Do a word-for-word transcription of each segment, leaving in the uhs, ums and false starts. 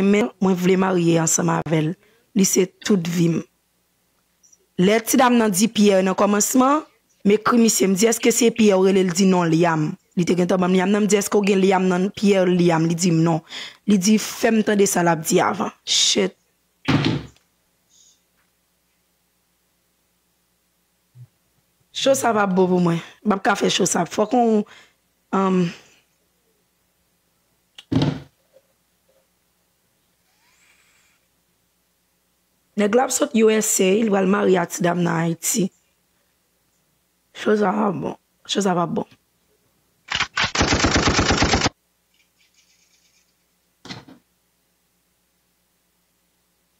renmen, mwen vle marye ansanm avè l. Li se tout vi m. Lè ti dam nan di Pierre nan kòmansman, m ekri misye, m di, èske se Pierre ou rele? L di non, Liam. Li te gentan ban m Liam nan, m di, èske w gen Liam nan, Pierre Liam? Li di m non. Li di, fè m tande sa l ap di avan. Shit. Cho sa p ap bon pou mwen. M p ap ka fè cho sa. Fòk on, um, nèg la ap sot U S A, li pral marye ak ti dam nan Ayiti. Cho sa p ap bon. Cho sa p ap bon.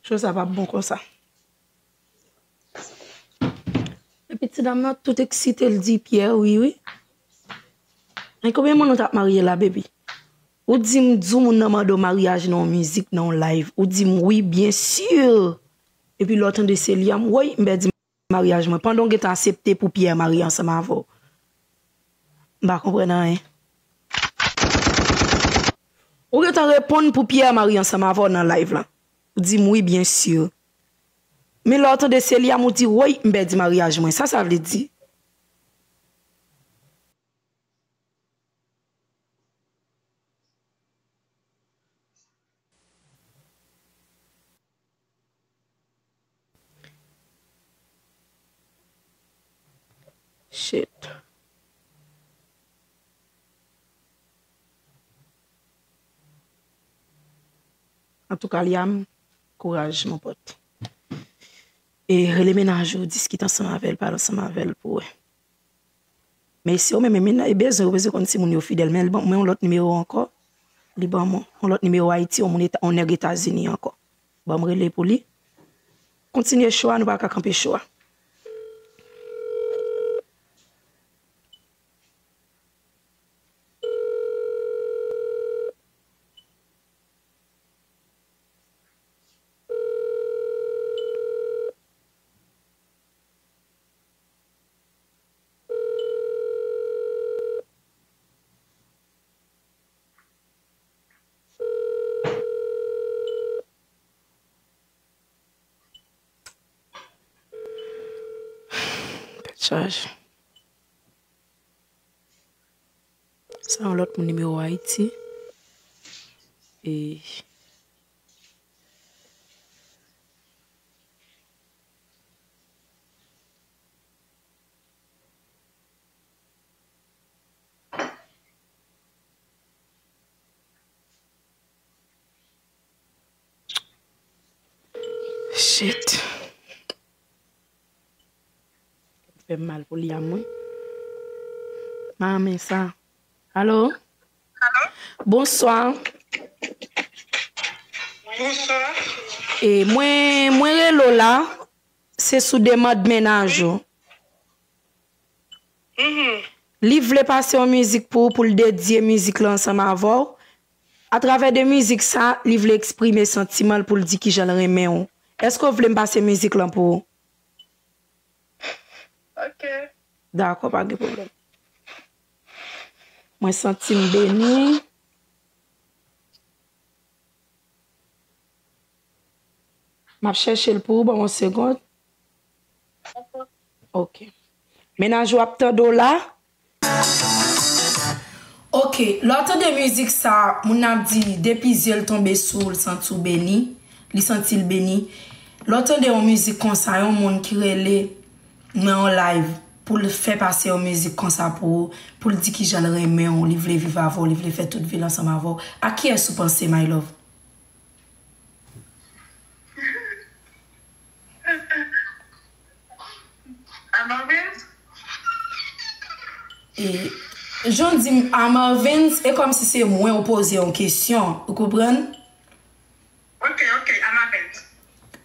Cho sa p ap bon konsa. Epi ti dam nan tout eksite, l di Pierre, wi, wi. Men konbyen moun ou t ap marye la, baby? Ou di m, di w moun nan mande w maryaj nan yon mizik, nan yon live. Ou di m, wi, byen si. Epi lè w tande se Liam, woy, m pèdi maryaj mwen. Pandan w gentan aksepte pou Pierre marye ansanm avè w. M pa konprann anyen. Ou gentan reponn pou Pierre marye ansanm avè w nan live lan. Ou di m, wi, byen si. Men lè w tande se Liam, ou di, woy, m pèdi maryaj mwen. Sa sa vle di? Shit. Antouka, Liam, kouraj, mon pote. E rele mennaj ou, diskite ansanm avè l, pale ansanm avè l pou wè. Men si yo menm, men e bezwen, yo bezwen konn si moun yo fidèl. Men li ban mwen yon lòt nimewo ankò. Li ban mwen yon lòt nimewo Ayiti, yon moun Eta-, yon nèg Etazini ankò. Ban m rele pou li. Kontinye cho a, nou pa ka kanpe cho a. Tèt chaje. Sa yon lòt moun nimewo Ayiti. E Shit. Fè m mal pou Liam, wi. Manman sa. Alo? Alo? Bonswa. Bonswa. E mwen, mwen rele w la, se sou demann mennaj ou. Mhm. Li vle pase yon mizik pou ou, pou l dedye mizik la ansanm avè w. Atravè de mizik sa, li vle eksprime santiman l pou l di kijan l renmen w. Èske w vle m pase mizik lan pou ou? Ok. Dakò, pa gen pwoblèm. Mwen santi m beni. M ap chèche l pou ou, ban m yon segonn. Ok. Mennaj ou ap tande w la. Ok, lè w tande mizik sa, moun nan ap di, depi zye l tonbe sou w, l santi w beni, li santi l beni. Lè w tande yon mizik konsa, yon moun ki rele nan yon live, pou l fè pase yon mizik konsa pou ou, pou l di kijan l renmen w, li vle viv avè w, li vle fè tout vi l ansanm avè w. A kiyès ou panse, my love? A Marvens? E, jan w di m a Marvens, e kòmsi se mwen ou poze yon kesyon, ou konprann? Ok, ok, a Marvens.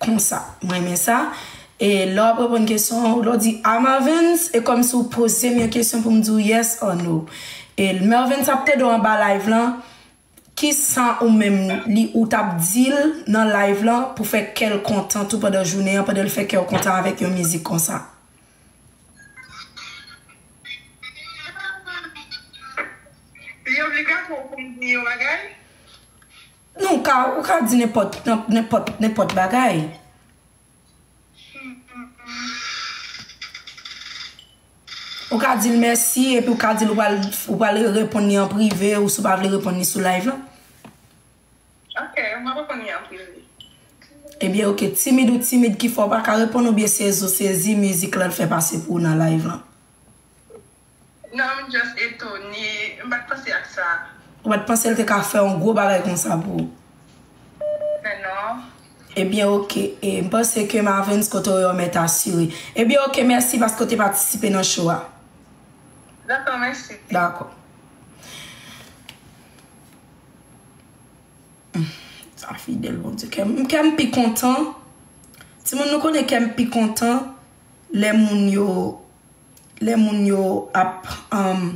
Konsa, mwen renmen sa. E lè w ap reponn kesyon an, lè w di a Marvens, e kòmsi ou poze m yon kesyon pou m di w yes or no. E Marvens ap tande w anba live lan, kisa ou menm li ou t ap di l nan live lan pou fè kè l kontan tou pandan jounen an, pandan l fè kè w kontan avèk yon mizik konsa? Li obligatwa pou m di yon bagay? Non, ou ka, ou ka di nenpòt, nenpòt, nenpòt bagay. Ou ka di l mèsi, epi ou ka di l ou pral, ou pral reponn li an prive, ou si w pa vle reponn li sou live lan. Ok, m ap reponn li an prive. Ebyen, ok, timid ou timid ki fè w pa ka reponn, oubyen sezi w sezi mizik lan l fè pase pou ou nan live lan? Non, m just etone. M pa t panse ak sa. Ou pa t panse l te ka fè yon gwo bagay konsa pou ou? Men non. Ebyen, ok. E, m panse ke Marvens kote w yo mèt asire. Ebyen, ok, mèsi paske w te patisipe nan show a. Dakò, mèsi. Dakò. Hmm, sa fidèl, Bondye. Kè m, kè m pi kontan. Timoun, nou konnen kè m pi kontan lè moun yo lè moun yo ap, um,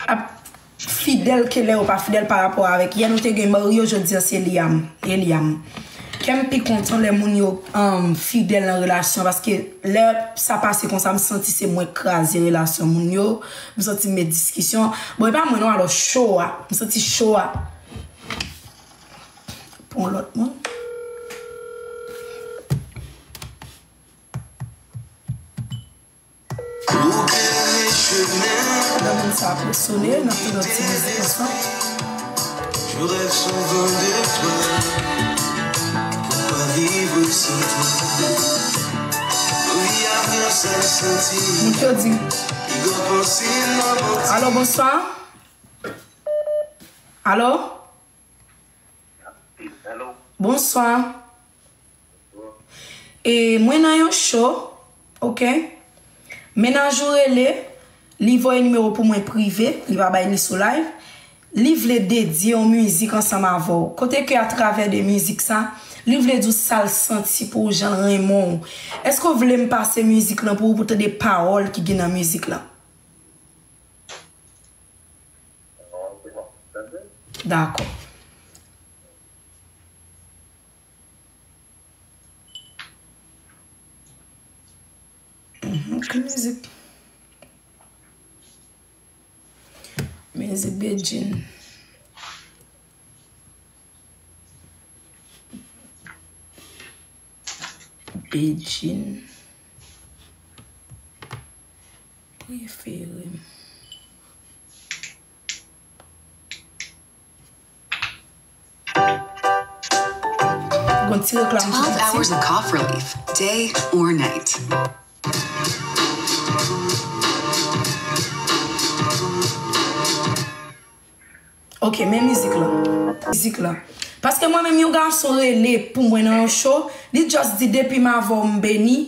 ap fidèl ke lè yo pa fidèl pa rapò avèk. Yè nou te gen Mario, jodi a se Eliam. Eliam. Kè m pi kontan lè moun yo, um, fidèl nan relasyon, paske lè sa pase konsa, m santi se mwen k kraze relasyon moun yo, m santi m met diskisyon. Bon, e pa mwen non, alò show a. M santi show a. Pou yon lòt moun. Lè moun sa ap resone, n ap fè yon ti mizik ansanm. Moun yo di. Alo, bonswa. Alo? Bonswa. E mwen nan yon show, ok? Mennaj ou rele, li voye nimewo pou mwen prive, li pa bay li sou live. Li vle dedye yon mizik ansanm avè w. Kote ke atravè de mizik sa, li vle di w sa l santi pou w, jan l renmen w. Èske w vle m pase mizik lan pou ou, pou w tande pawòl ki gen nan mizik lan? Dakò. Mhm, ki mizik? Mizik Bedjine. Bedjine. Prefere m. Gon ti reklam ki piti. Twelve hours of cough relief, day or night. Ok, men mizik lan. Mizik lan. Paske mwen menm yon gason rele pou mwen nan yon show, li just di depi m avè w m beni.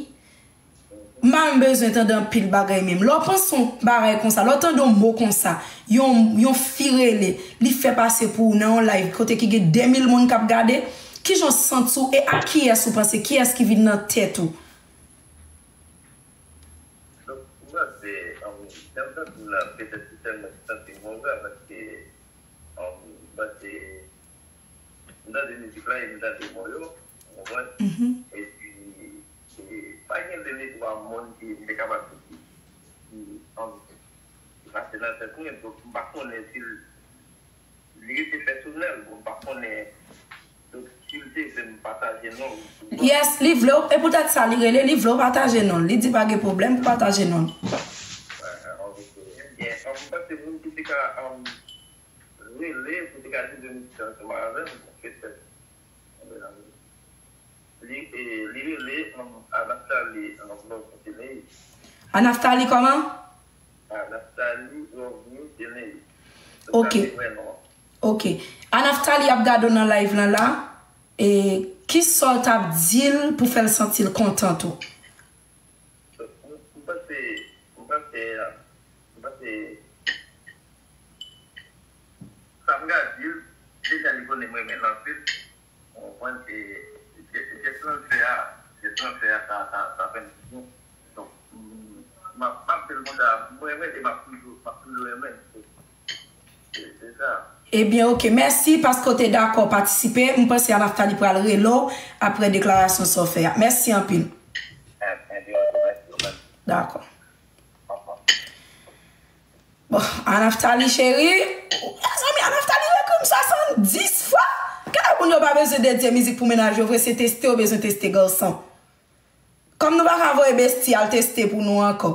M pa menm bezwen tande anpil bagay menm. Lè w panse yon bagay konsa, lè w tande yon mo konsa, yon, yon fi rele, li fè pase pou ou nan yon live kote ki gen de mil moun k ap gade, kijan w santi w e a kiyès ou panse, kiyès ki vin nan tèt ou? Donk, m panse, um, lè m santi m la, petèt se sèl mwen ki santi m konsa, paske, um, m panse, m tande mizik la e m tande mo yo, ou konprann? Mhm. Epi, e, pa gen de ni twa moun ki m te kapab di ki, ki, um, ki pase nan tèt mwen, donk m pa konnen si l Li rete pèsonèl, bon, m pa konnen. Donk, si l te vle m pataje non l pou mwen. Yes, li vle w, e poutèt sa li rele, li vle w pataje non l. Li di pa gen pwoblèm pou pataje non l. Ah, ok. Ebyen, m panse moun ki te ka, um, rele, pou te ka di de mitan ansanm avè m, petèt. Li, e, li rele, um, Anastalie, um, Love Denis. Anastalie kòman? Anastalie Lovni Denis. Ok. Sa se vrè non an. Ok. Anastalie ap gade w nan live lan la. E kisa w t ap di l pou fè l santi l kontan tou? M, m panse, m panse, m panse, sa m ka di l, deja li konnen m renmen l anpil. Ou konprann, e, jès, jès lan l fè a, jès lan l fè a, sa, sa, sa fè m byen. Donk, m, m ap, m ap di l konsa, m renmen l e m ap toujou, m ap toujou renmen l. Se, se sa. Ebyen, ok. Mèsi paske w te dakò patisipe. M panse Anastalie pral rele w apre deklarasyon sa w fè a. Mèsi anpil. Ebyen, ok, mèsi, mèsi. Dakò. Bon, Anastalie cheri, mezanmi, Anastalie Swasanndis fwa? Gade moun yo pa bezwen dedye mizik pou mennaj yo vre, se teste yo bezwen teste gason. Kòm nou pa ka voye besti al teste pou nou ankò.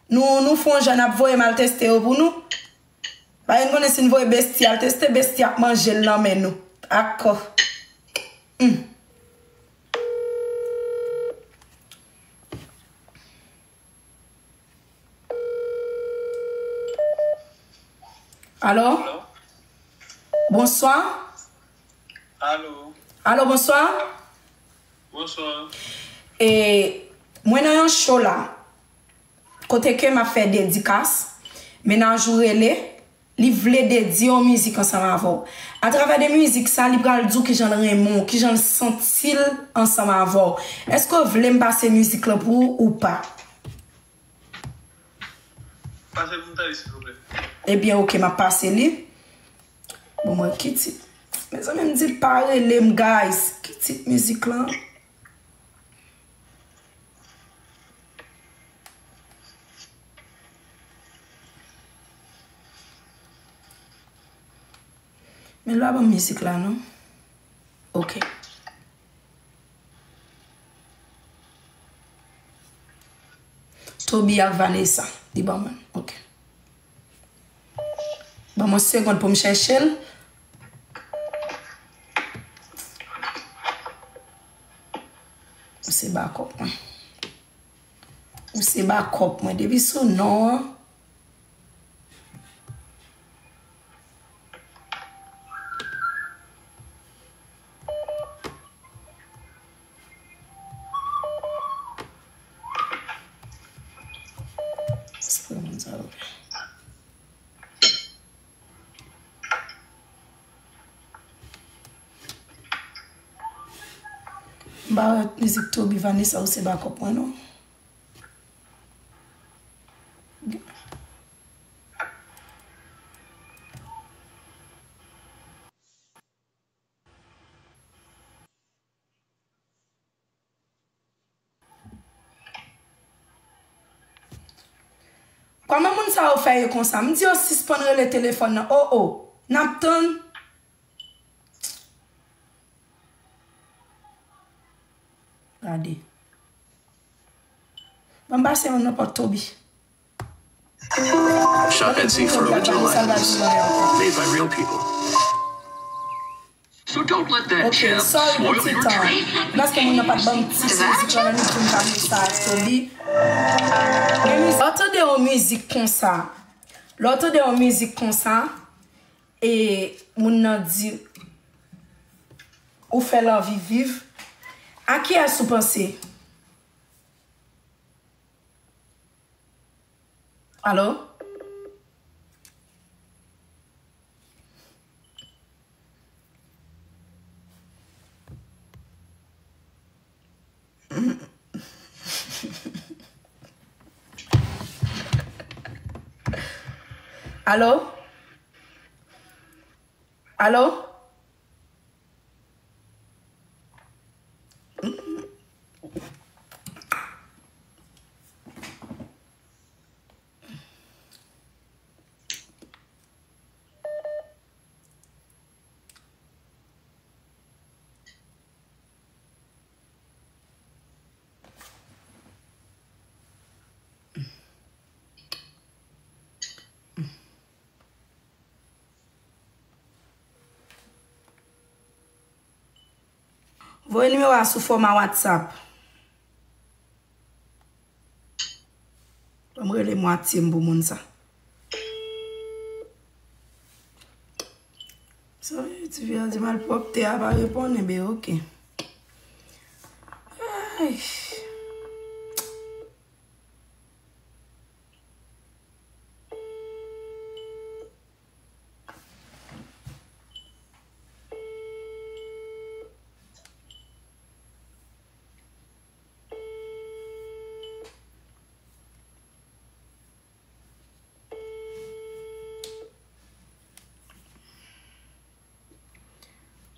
Nou, nou fè yon jan n ap voye m al teste yo pou nou. Paske n konnen si n voye besti al teste, besti ap manje l nan men nou. Akò. Hmm. Alo? Alo? Bonswa? Alo? Alo, bonswa? Bonswa. E, mwen nan yon show la. Kote ke m ap fè dedikas, mennaj ou rele, li vle dedye yon mizik ansanm avè w. Atravè de mizik sa, li pral di w kijan l renmen w, kijan l santi l ansanm avè w. Èske w vle m pase mizik lan pou ou ou pa? Pase l pou m tande, silvouplè. Ebyen, oke, m ap pase li. Bon, mwen, ki tit? Mezanmi, m di l pa rele m, guys. Ki tit mizik lan? Men l pa ban m mizik la, non. Oke. Toby ak Vanessa. Li ban mwen. Oke. Ban mwen segonn pou m chèche l. Ou se bakòp mwen. Ou se bakòp mwen. Depi sou non an. M pa wè mizik Toby Vanessa ou se bakòp mwen non. Kòman moun sa yo fè ye konsa? M di yo sispann rele telefòn nan. O, o. N ap tann. Gade. Ban m pase yon nenpòt Toby. Shop Etsy for original items made by real people. So don't let that Ok, chef sorry pou spoil ti your tan. Treat. Paske moun nan pa t ban m ti mizik lan nan YouTube, m pa met sa Toby. Men mizik, lè w tande yon mizik konsa, lè w tande yon mizik konsa, e moun nan di ou fè l anvi viv, a kiyès ou panse? Alo? Alo? Alo? Voye nimewo a sou fòma WhatsApp. Ban m rele mwatye m pou moun sa. Sa vle di, ti fi a di malpwòpte a pa reponn, enben oke. Ay.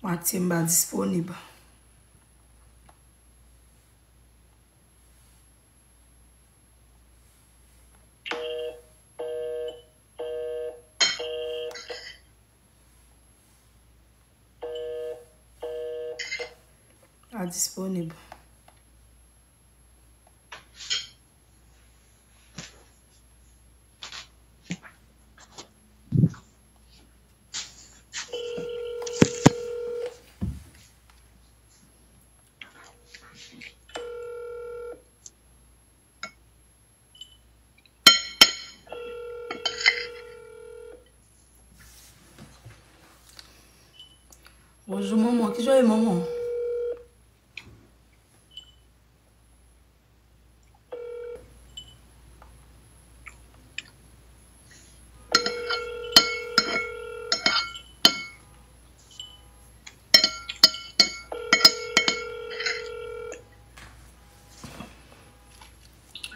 Matye m pa disponib. pa disponib. Bonjou manman, kijan w ye manman?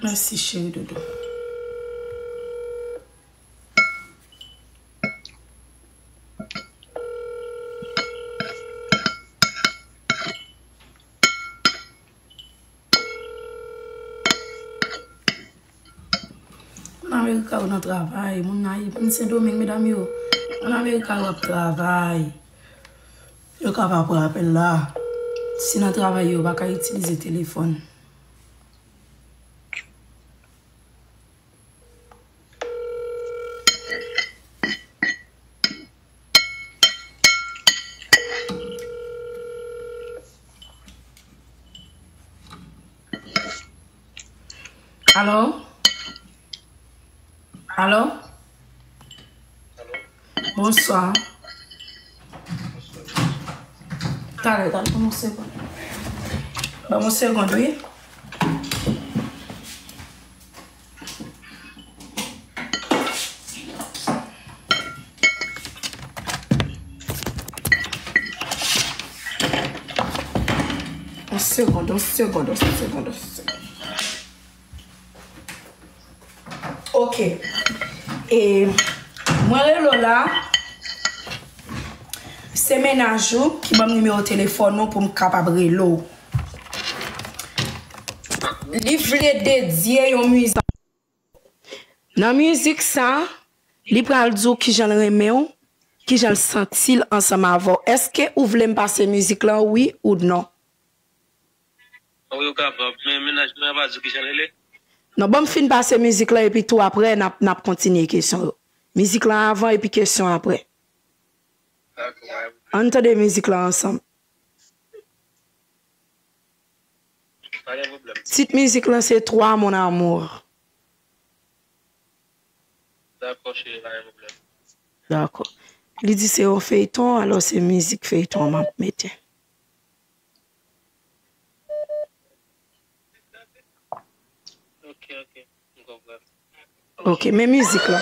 Mèsi cheri doudou. Moun Amerika yo nan travay, moun Ayiti, moun Sendomeng, medam yo. Moun Amerika yo ap travay. Yo ka pa pran apèl la. Si nan travay yo, yo pa ka itilize telefòn. Alo? Alo? Bonswa. Talè, talè, ban m yon segonn. Ban m yon segonn, wi. Yon segonn, yon segonn, yon segonn, yon segonn. Ok. E mwen rele w la. Se mennaj ou ki ban m nimewo telefòn ou pou m kapab rele w. Li vle dedye yon mizik. Nan mizik sa, li pral di w kijan l renmen w, kijan l santi l ansanm avè w. Èske ou vle m pase mizik lan, wi ou non? Wi, ou kapab, men mennaj mwen an pa di w kijan l rele? Non, ban m fin pase mizik lan epi tou apre n ap, n ap kontinye kesyon yo. Mizik lan avan epi kesyon apre. Dakò, pa gen pwoblèm. Ann tande mizik lan ansanm. Pa gen pwoblèm. Tit mizik lan se Toi mon amour. Dakò, cheri, pa gen pwoblèm. Dakò. Li di se yon feyton, alò se mizik feyton an m ap mete. Ok, ok. M konprann. Ok, men mizik lan.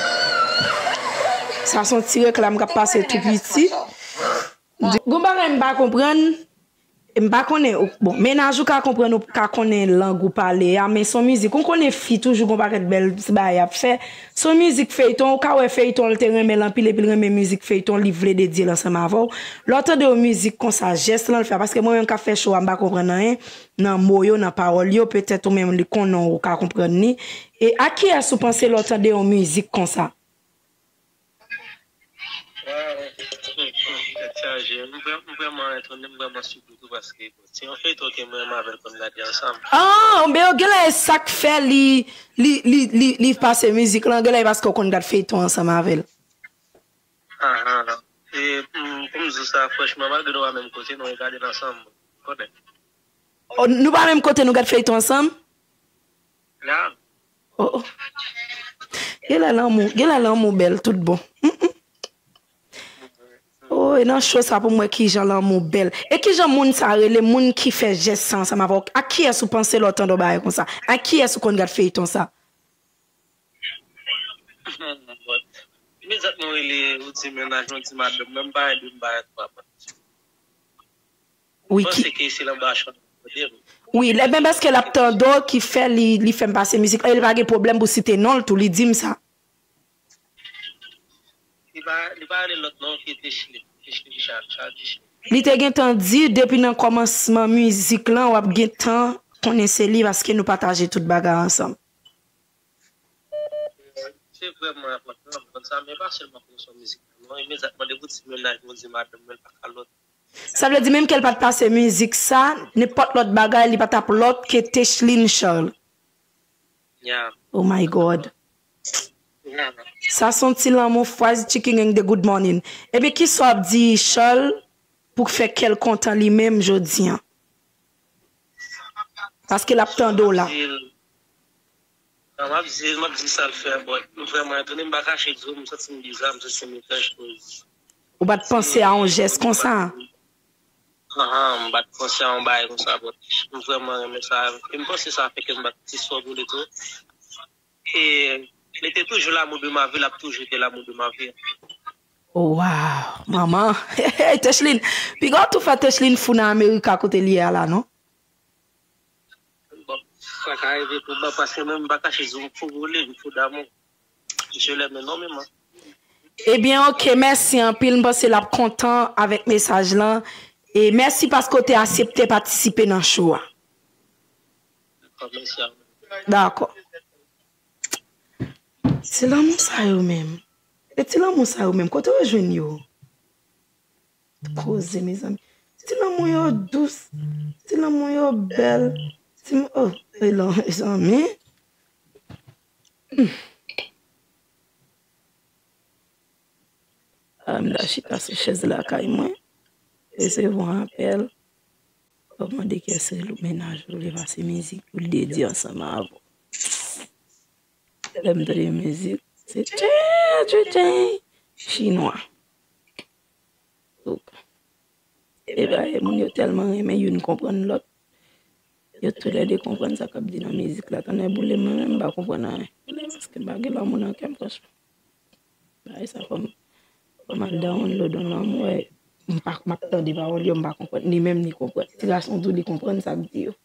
Sa se yon ti reklam k ap pase tou piti. Gon bagay m pa konprann. M pa konnen, ou, bon, mennaj ou ka konprann, ou ka konnen lang ou pale a, men se yon mizik. Ou konnen fi toujou gon pakèt bèl ti bagay y ap fè. Se yon mizik feyton, ou ka wè feyton an, l te renmen l anpil, epi l renmen mizik feyton, li vle dedye l ansanm avè w. Lè w tande yon mizik konsa, jès lan l fè a, paske mwen menm k ap fè cho a, m pa konprann anyen nan mo yo, nan pawòl yo, petèt ou menm li konnen w, ou ka konprann li. E a kiyès ou panse lè w tande yon mizik konsa? Waw, tèt chaje. M vrè-, m vrèman etone, m vrèman sipriz tou paske se yon feyton ke mwen menm avè l konn gade ansanm. Ah, men yo genlè e sa k fè li, li, li, li, li pase mizik lan, genlè e paske w konn gad feyton ansanm avè l. Ah, ah. E, mm, pou m di w sa, franchman, malgre nou pa menm kote, nou gade l ansanm. Konnen. Oh, nou pa menm kote, nou gad feyton ansanm? Ya. Oh, oh. Genlè lanmou, genlè lanmou bèl tout bon. Mm, mm. Oh, e nan cho sa pou m wè kijan lanmou bèl. E kijan moun sa rele, moun ki fè jès sa ansanm avè w? A kiyès ou panse lè w tande yon bagay konsa? A kiyès ou konn gad feyton sa? Imedyatman rele, ou di mennaj mwen, ou di madanm mwen, m pa renmen, m pa renmen. Wi, ki... Panse ke se lanbachon tande m. Wi, lè, men paske l ap tande w ki fè li, li fè m pase mizik la, e li pa gen pwoblèm pou site non l tou, li di m sa. Li pa, li pa rele lòt non, ki te Chili. Te Chili, Chal, Chal te Chili. Li te gentan di, depi nan kòmansman mizik lan, w ap gentan konnen se li, paske nou pataje tout bagay ansanm. Se vrèman enpòtan, m konn sa, men pa sèlman pou son mizik la non. Imedyatman, depi w di mennaj mwen, ou di madanm mwen, l pa ka lòt. Sa vle di menm ke l pa t pase mizik sa, nenpòt lòt bagay, li pa t ap lòt ke Techline Charles. Yeah. Oh my God. Yeah. Sa se yon ti lanmou fraz chicken gang de good morning. Ebyen, kisa w ap di Charles pou fè kè l kontan li menm jodi an? Paske l ap tande w la. Di l- Non, m ap di, m ap di sa l fè, but m vrèman etone, m pa kache di w, m santi m biza, m santi m etranj koz. Ou pa t panse a yon jès konsa? Ahan, m pa t panse a yon bagay konsa, but m vrèman renmen sa. E m panse sa fè ke m bat ti sò pou li tou. E li te toujou l'amour de ma vie, l ap toujou ete l'amour de ma vie. Oh, wow, manman. Hey, Techline, piga w tou fè Techline fou nan Amerika kote li ye a la, non? Bon, sa ka rive tou, bon, paske mwen m pa kache di w, m fou pou li, m fou d'amour. Je l'aime énormément. Ebyen, ok, mèsi anpil. M panse l ap kontan avèk mesaj lan. E mèsi paske w te aksepte patisipe nan show a. Dakò, mèsi a ou. Dakò. Ti lanmou sa yo menm. E ti lanmou sa yo menm, kote yo jwenn yo? Koze, mezanmi. Ti lanmou yo dous. Ti lanmou yo bèl. Ti, oh, e lan, mezanmi. Hmm. Ah, m ta chita sou chèz lakay mwen, resevwa apèl, pou mande kiyès se mennaj ou vle pase mizik pou l dedye ansanm avè w. Lè m tande mizik, se tchen, tchen, tchen, chinwa. Donk, e bagay moun yo tèlman renmen youn konprann lòt. Yo toulède konprann sa k ap di nan mizik la. Tonnè boule m, mwen menm m pa konprann anyen. Paske m pa gen lanmou nan kè m, franchman. Bagay sa fè m, fè m al download yon lanmou, wè, m pa, m ap tande pawòl yo, m pa konprann. Li menm, li konprann. Ti gason tou, li konprann sa k di yo.